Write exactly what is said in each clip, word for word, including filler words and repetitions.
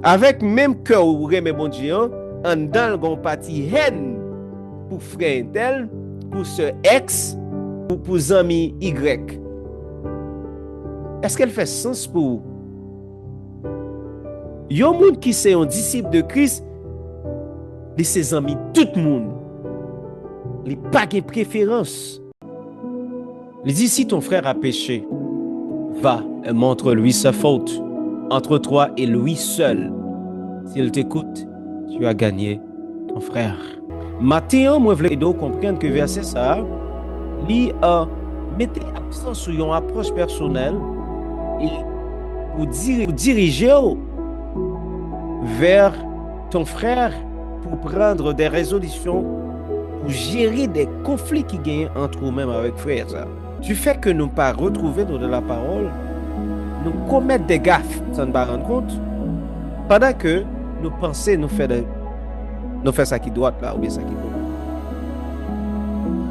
Avèk menm kè w renmen Bondye an, anndan l gen yon pati hèn pou frè entèl, pou sè èks, pou, pou zanmi igrèk. Èske l fè sans pou ou? Yon moun ki se yon disip de Kris, li se zanmi tout moun. Li pa gen preferans. Li di, si ton frère a péché, va et montre-lui sa faute entre toi et lui seul. S'il t'écoute, tu as gagné ton frère. Maten an, mwen vle ede w konprann ke vèsè sa a, li, euh, mete aksan sou yon apwòch pèsonèl e pou diri-, pou dirije w vers ton frère pour prendre des résolutions, pou jere de konfli ki genyen ant ou menm avèk frè sa. Du fait ke nou pa retwouve nou nan lapawòl, nou komèt de gaf san n pa rann kont, pandan ke nou panse nou fè de, nou fè sa ki dwat la oubyen sa ki bon.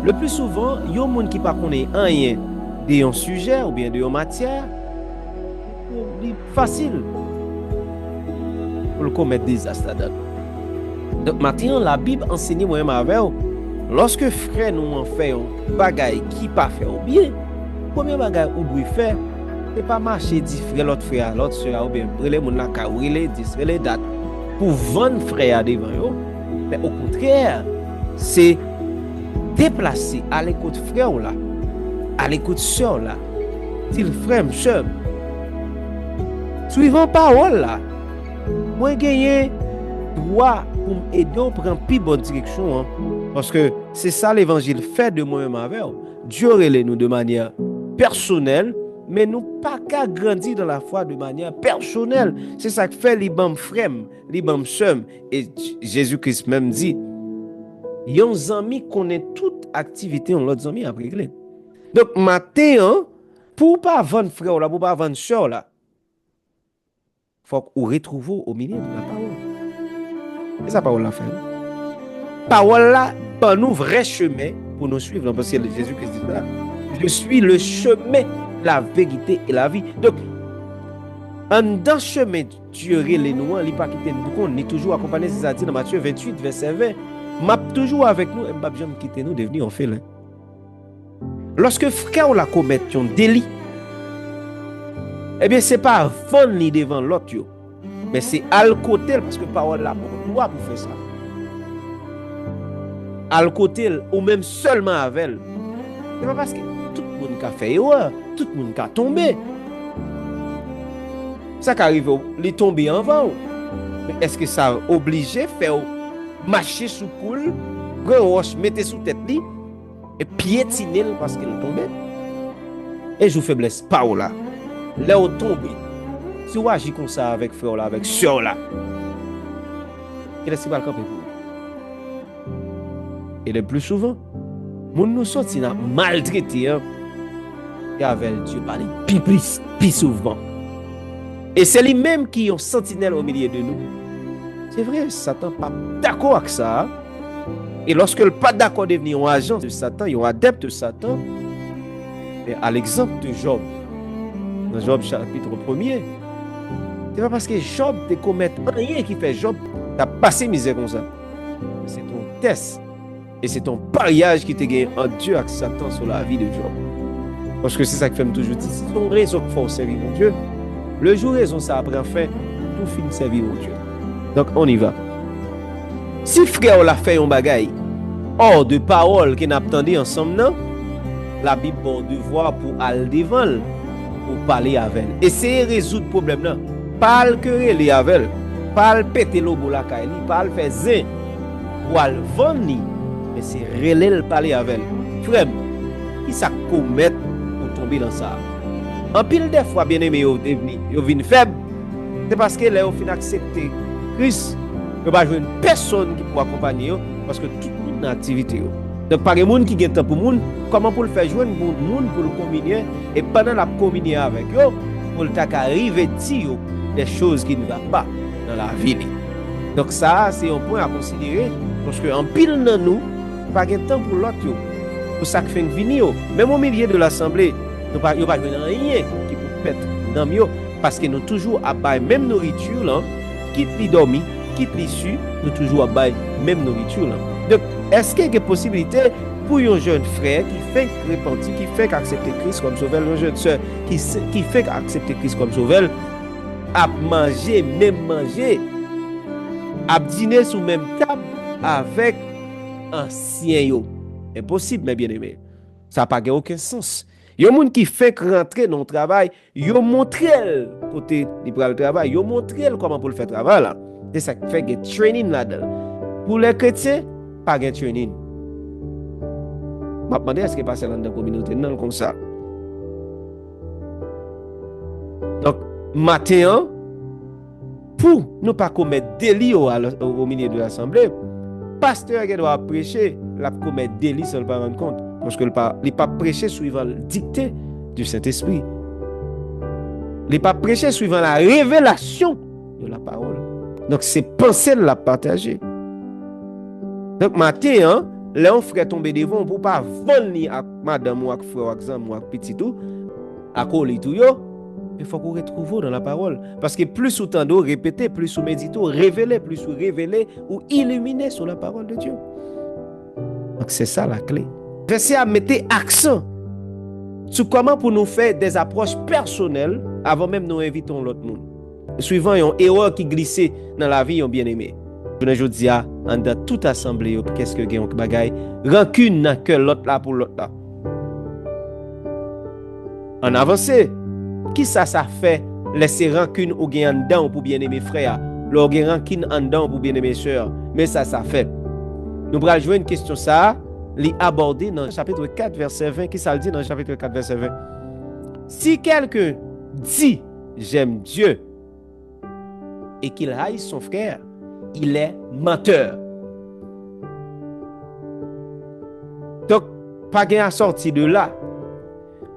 Le pli souvan, yon moun ki pa konnen anyen de yon sijè oubyen de yon matyè, li fasil pou l komèt dezas ladan l. Donk, maten an, Labib ansenye mwen menm avè w, lòske frè nou an fè yon bagay ki pa fè w byen, premye bagay ou dwe fè, se pa mache di frè, lòt frè a, lòt sè a, oubyen rele moun lakay ou, rele dis, rele dat, pou vann frè a devan yo. Men okontrè, se deplase, ale kot frè w la, ale kot sè w la, di l, frè m, sè m, swivan pawòl la, mwen genyen dwa pou m ede w pran pi bon direksyon an, paske se sa levanjil fè de mwen menm avè w. Dye rele nou de manyè pèsonèl, men nou pa ka grandi dans la foi de manière personnelle. Se sa k fè li ban m frè m, li ban m sè m. E J-, Jezi Kris menm di, yon zanmi konnen tout aktivite yon lòt zanmi ap regle. Donk, maten an, pou w pa vann frè w la, pou w pa vann sè w la, fòk ou retwouve w o milye de la pawòl. E sa pawòl la fè, wi. Pawòl la ban nou vrè chemen pou nou swiv lan, paske Jezi Kris di sa, je suis le chemin, la vérité et la vie. Donk, anndan chemen Dye rele nou an, li pa kite n pou kont, li toujou akonpanye, se sa di nan Matye venntuit, vèsè ven, m ap toujou avèk nou e m p ap janm kite nou devni òfelen. Lòske frè w la komèt yon deli, ebyen, se pa vann li devan lòt yo, men se al kote l, paske pawòl la ba w dwa pou fè sa. Al kote l, ou menm sèlman avè l. Se pa paske tout moun ka fè erè, tout moun ka tonbe. Sa ka rive w, li tonbe anvan w. Men èske sa oblije fè w mache sou kou l, pran yon wòch mete sou tèt li, e pyetine l paske l tonbe? E jou feblès pa w la, lè w tonbe, si w aji konsa avèk frè w la, avèk sè w la, kilès ki pral kanpe pou ou? E le pli souvan, moun nou santi n ap maltrete an, se avè l Dye pale pi plis, pi souvan. E se li menm ki yon santinèl o milye de nou. Se vre, Satan p ap dakò ak sa a. E lòske l pa dakò devni yon ajan de Satan, yon adèpt de Satan, men a legzanp de Jòb, nan Jòb chapit premye, se pa paske Jòb te komèt anyen ki fè Jòb t ap pase mizè konsa. Se te yon tès. E se te yon paryaj ki te genyen ant Dye ak Satan sou lavi de Jòb. Paske se sa k fè m toujou di, si se yon rezon k fè w sèvi Bondye, le jou rezon sa a pran fen, ou tou fin sèvi Bondye. Donk, on y va. Si frè w la fè yon bagay, hors de pawòl ke n ap tande ansanm nan, Labib ba w devwa pou al devan l, pou pale avè l. Eseye rezoud pwoblèm nan. Pa al kerele avè l. Pa al pete lobo lakay li. Pa al fè zen. Ou al vann li. Men se rele l, pale avè l. Frè m, kisa k komèt ou tonbe nan sa a? Anpil dèfwa, byeneme yo devni, yo vin fèb. Se paske lè yo fin aksepte Kris, yo pa jwenn pèsonn ki pou akonpanye yo, paske tout moun nan aktivite yo. Donk, pa gen moun ki gen tan pou moun, kòman pou l fè jwenn moun, moun pou l kominye, e pandan l ap kominye avèk yo, pou l ta ka rive di yo des choses qui ne va pas dans la vie li? Donk, sa a, se yon pwen a konsidere, paske anpil nan nou pa gen tan pou lòt yo, pou sa k fenk vini yo. Menm o milye de lasanble, nou pa, yo pa jwenn anyen ki pou pèt nanm yo, paske nou toujou ap bay menm nouriti lan, kit li dòmi, kit li swi, nou toujou ap bay menm nouriti lan. Donk, èske gen posiblite pou yon jèn frè ki fenk repanti, ki fenk aksepte Kris kòm sovè l, yon jèn sè ki, se- ki fenk aksepte Kris kòm sovè l, ap manje menm manje, ap dine sou menm tab avèk ansyen yo? Enposib, men byeneme. Sa pa gen okenn sans. Yon moun ki fenk rantre nan yon travay, yo montre l kote li pral travay, yo montre l kòman pou l fè travay la. Se sa k fè gen training ladan l. Pou lè kretyen, pa gen training. M ap mande èske pa sèl anndan kominote n nan l konsa. Donk, maten an, pou nou pa komèt deli o, o, o milye de lasanble, pastè a gen dwa ap preche, l ap komèt deli san l pa rann kont. Paske l pa, li pa preche swivan dikte di Sentespri. Li pa preche swivan la revelasyon de la pawòl. Donk, se panse l l ap pataje. Donk, maten an, lè yon frè tonbe devan w, pou w pa vann li ak madanm ou, ak frè w, ak zanmi w, ak pitit ou, akolit ou yo, men fòk ou retwouve w nan lapawòl. Paske plis ou tande w repete, plis ou medite w revele, plis ou revele, ou ilimine sou lapawòl de Dye. Donk, se sa lakle. Vèsè a mete aksan sou kòman pou nou fè dèzapwòch pèsonèl avan menm nou envite yon lòt moun. Swivan yon erè ki glise nan lavi yon byeneme. Jounen jodi a, anndan tout asanble yo, èske gen yon bagay rankin nan kè lòt la pou lòt la? Ann avanse. Kisa sa fè lè se rankin ou gen anndan w pou byeneme frè a? Lè w gen rankin anndan w pou byeneme sè a, men sa sa fè. Nou pral jwenn kesyon sa a, li abòde nan chapit kat, vèsè ven. Kisa l di nan chapit kat, vèsè ven? Si quelqu'un dit, j'aime Dieu, et qu'il haït son frère, il est menteur. Donk, pa gen asòti de la.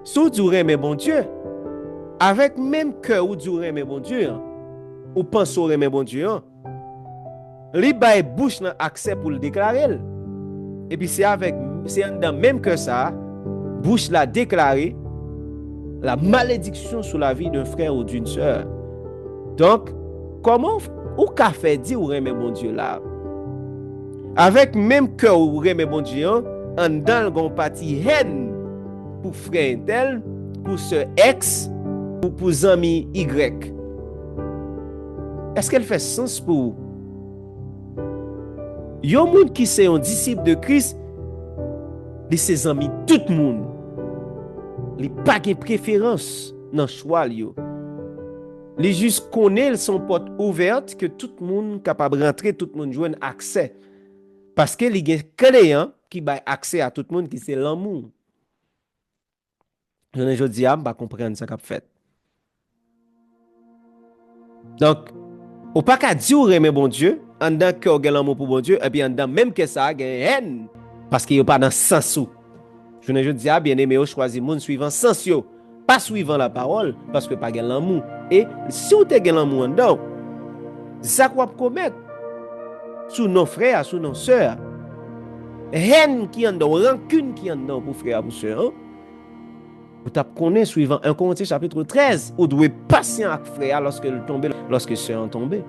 Si w di w renmen Bondye, avèk menm kè ou di w renmen Bondye an, ou panse w renmen Bondye an, li bay bouch lan aksè pou l deklare l. Epi se avèk, se anndan menm kè sa a, bouch la deklare la malédiction sur la vie d'un frère ou d'une sœur. Donk, kòman w, ou ka fè di w renmen Bondye la? Avèk menm kè w renmen Bondye an, anndan l gen yon pati hèn pou frè entèl, pou sè èks, pou, pou zanmi igrèk. Èske l fè sans pou ou? Yon moun ki se yon disip de Kris, li se zanmi tout moun. Li pa gen preferans nan chwa l yo. Li jis konnen l se yon pòt ouvèt ke tout moun kapab rantre, tout moun jwenn aksè. Paske li gen kle an ki bay aksè a tout moun, ki se lanmou. Jounen jodi a, m pa konprann sa k ap fèt. Donk, ou pa ka di w renmen Bondye, anndan kè w gen lanmou pou Bondye, epi anndan menm kè sa a gen hèn, paske yo pa nan sans ou. Jounen jodi a, byeneme yo chwazi moun swivan sans yo, pa swivan lapawòl, paske pa gen lanmou. E si w te gen lanmou anndan w, zak w ap komèt sou non frè a, sou non sè a, hèn ki anndan w, rankin ki anndan w pou frè a, pou sè an, ou t ap konnen, swivan en Korentyen chapit trèz, ou dwe pasyan ak frè a lòske l tonbe, lòske sè an tonbe.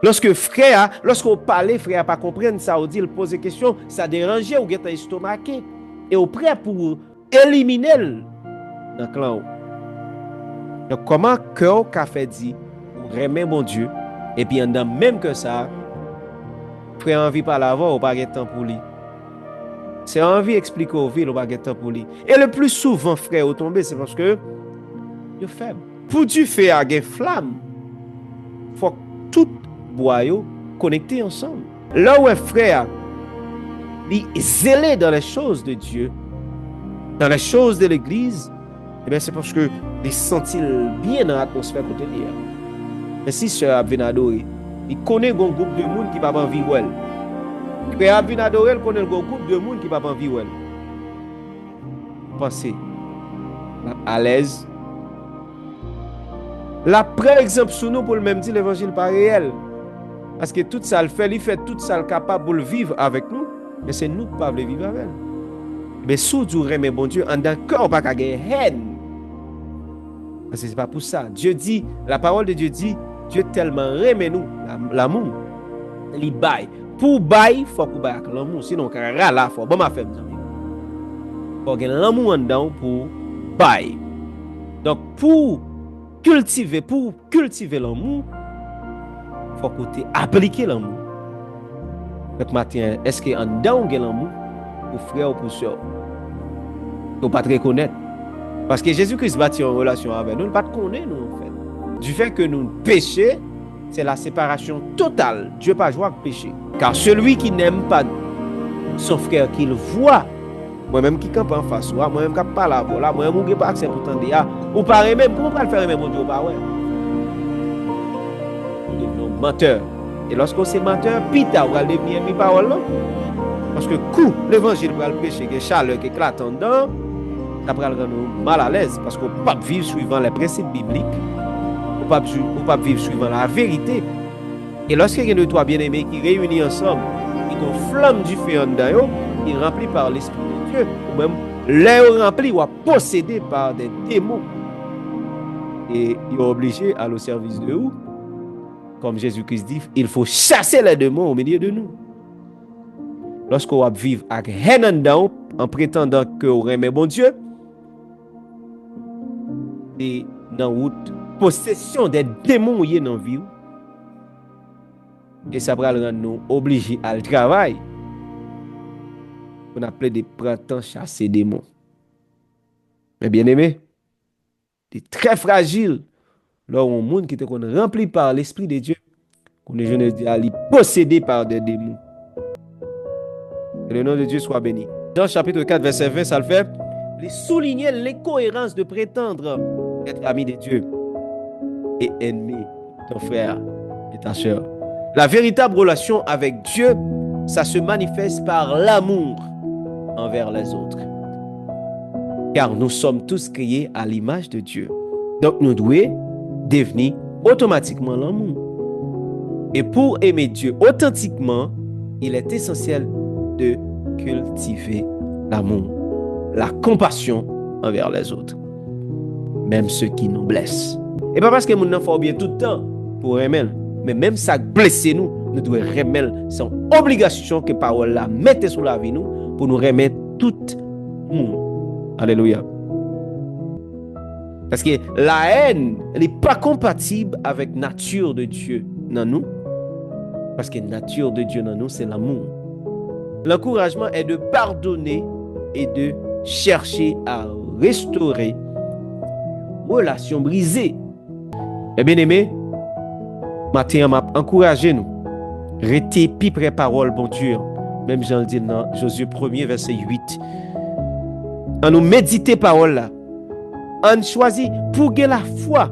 Lòske frè a, lòske w pale, frè a pa konprann sa w di, l poze kesyon, sa deranje w, gentan estomake, e w prè pou w elimine l nan klan w. Donk, kòman kè w ka fè di ou renmen Bondye, epi anndan menm kè sa a, frè a anvi pale avè w, ou pa gen tan pou li? Sè a anvi eksplike w vi l, ou pa gen tan pou li. E le pli souvan, frè yo tonbe, se paske yo fèb. Pou dife a gen flam, fòk tout bwa yo konekte ansanm. Lè w wè frè a, li zele dans les choses de Dieu, dans les choses de l'église, ebyen, se paske li santi l byen nan atmosfè kote li a. Men si sè a ap vin adore, li konnen gon gwoup de moun ki p ap anvi wè l. Frè a ap vin adore, l konnen l gon gwoup de moun ki p ap anvi wè l. Ou panse l ap alèz? L ap pran egzanp sou nou pou l menm di levanjil pa reyèl. Paske tout sa l fè, li fè tout sa l kapab pou l viv avèk nou, men se nou k pa vle viv avè l. Men si w di w renmen Bondye, anndan kè w pa ka gen hèn. Paske se pa pou sa. Dye di, la parole de Dieu dit, Dye tèlman renmen nou, la- lanmou, li bay. Pou w bay, fòk ou bay ak lanmou. Sinon, w ka rale afè w. Ban m afè m, zanmi. Fò w gen lanmou anndan w pou w bay. Donk, pou w kiltive, pou w kiltive lanmou, fòk ou te aplike lanmou. Donk, maten an, èske anndan w gen lanmou pou frè w, pou sè w? Ke w pa t rekonèt. Paske Jezi Kris bati yon relasyon avè nou, li pa t konnen nou, anfèt. Difè ke nou peche, c'est la séparation totale. Dye pa jwe ak peche. Car celui qui n'aime pas son frère qu'il voit, mwen menm ki kanpe anfas ou a, mwen menm k ap pale avè w la, mwen menm ou gen pa aksè pou tande a, ou pa renmen m, kouman w pral fè renmen Bondye ou pa wè? Ou devni yon mantè. E lòske w se mantè, pita ou pral devni ènmi pawòl lan. Paske kou levanjil pral preche gen chalè k eklate anndan an, sa pral rann ou malalèz, paske w p ap viv suivan les principes bibliques, ou p ap, ou p ap viv suivan la verite. E lòske gen de twa byeneme ki reyini ansanm, ki gen yon flanm dife anndan yo, ki ranpli pa Lespri de Dye, ou menm, lè yo ranpli, w ap posede pa de demon. E yo oblije al o sèvis de ou. Comme Jésus-Christ dit, il faut chasser les démons au milieu de nous. Lòske w ap viv ak hèn anndan w, an pretandan ke w renmen Bondye, e nan wout posesyon de demon w ye nan vi w, e sa pral rann nou oblije al travay pou n ap plede pran tan chase demon. Men byeneme, li trè frajil lè w yon moun ki te konn ranpli pa Lespri de Dye, kounye jounen jodi a, li posede pa de demon. Que le nom de Dieu soit béni. Jean chapitre quatre, verset vingt, sa l fè, li souliye l'incohérence de prétendre être ami de Dieu et ennemi ton frère et ta sœur. La véritable relation avec Dieu, ça se manifeste par l'amour envers les autres. Car nous sommes tous créés à l'image de Dieu. Donk nou dwe devni otomatikman lanmou. Et pour aimer Dieu authentiquement, il est essentiel de cultiver l'amour, la compassion envers les autres, même ceux qui nous blessent. E pa paske moun nan fè w byen tout tan pou w renmen l, men menm sa k blese nou, nou dwe renmen l. Se yon obligasyon ke pawòl la mete sou lavi nou pou nou renmen tout moun. Alelouya. Paske la haine, li pa konpatib avèk nati de Dye nan nou. Paske nati de Dye nan nou, se lanmou. L'encouragement est de pardonner et de chercher à restaurer relation brisée. Men byeneme, maten an, m ap ankouraje nou. Rete pi pre pawòl Bondye an. Menm jan l di l nan Jozye premye, vèsè uit. Ann nou medite pawòl la. Ann chwazi pou w gen lafwa.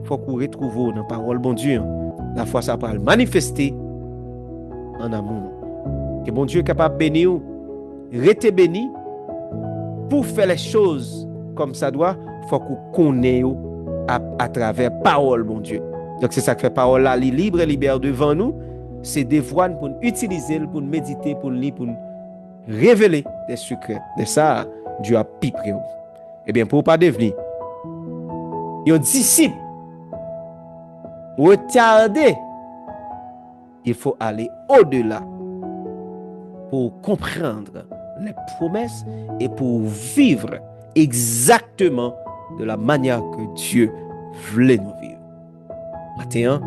Fòk ou retwouve w nan pawòl Bondye an. Lafwa sa pral manifeste an amou. Ke Bondye kapab beni w. Rete beni. Pou w fè les choses comme ça doit, fòk ou konnen yo a, atravè pawòl Bondye. Donk, se sa k fè pawòl la, li lib e libè devan nou. Se devwa n pou n itilize l, pou n medite, pou n li, pou n revele de sekrè. De sa, Dye ap pi pre w. Ebyen, pou w pa devni yon disip retade, il faut aller au-delà pour comprendre les promesses et pour vivre exactement de la manière que Dieu vle nou viv. Maten an,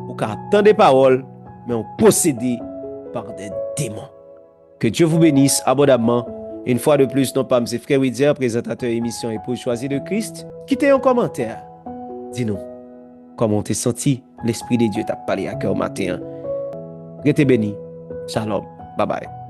ou ka ap tande pawòl, men ou posede par des démons. Que Dieu vous bénisse abondamment. Une fois de plus, non pa m se Frè Widier, prezantatè emisyon Épouse choisie de Christ. Kite yon kòmantè. Di nou kòman w te santi Lespri de Dye t ap pale ak kè w maten an. Rete beni. Shalom. Babay.